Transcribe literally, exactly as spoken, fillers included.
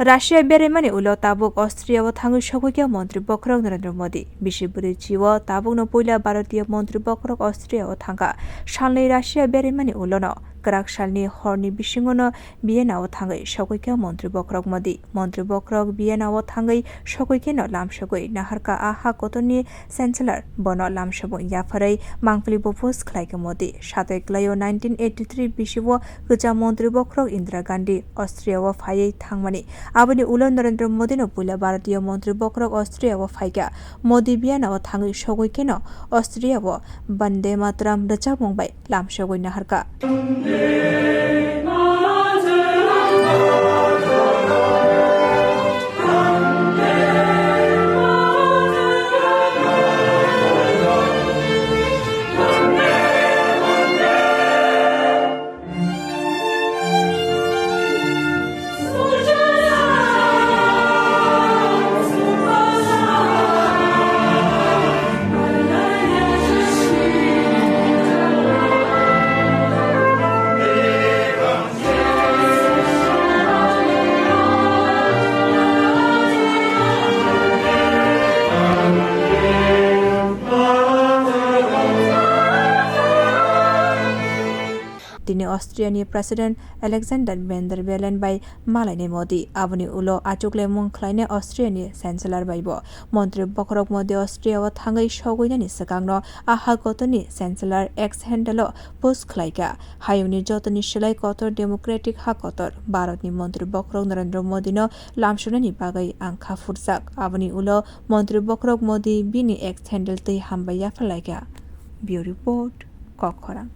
Russia beraimani ulo tabuk Austria o thangwi sogwi kha Montri Bokhorok Narendra Modi. Bisi bwrwi chi o tabukno puila Bharatiya Montri Bokhorok Austria o thangkha. Salnwi Russia beraimani ulono kwrak salni horni bisingono Vienna o thangwi sogwi kha Montri Bokhorok Modi. Montri Bokhorok Vienna o thangwi sogwi kheno lamsogwi naharkha a ha kotorni Chancellor bono lamsogwi yapharwi mangpili bo post khlaikha Modi. Satwi kwlaio nineteen eighty-three bisi o kwcham Montri Bokhorok Indira Gandhi Austria o phaiwi thangmani. Aboni ulo Narendra Modi no puila Bharatiya Montri Bokhorok Austria o phaikha. Modi Vienna o thangwi sogwi kheno Austria o Bande Mataram rwchapmung bai lamsogwi naharkha. Tini Austria ni President Alexander Van der Bellen bai malainai Modi. Aboni ulo achuklemung khlainai Austria ni Chancellor bai bo. Montri Bokhorok Modi Austria o thangwi sogwinani swkangno a ha kotorni Chancellor X handle o post khlaikha. Hayungni jotoni slai kotor democratic ha kotor Bharatni Montri Bokhorok Narendra Modi no lamsonani bagwi ang kha phurjak. Aboni ulo Montri Bokhorok Modi bini X handle twi hambai yapharlaikha. Bureau Report, Kokkhorang.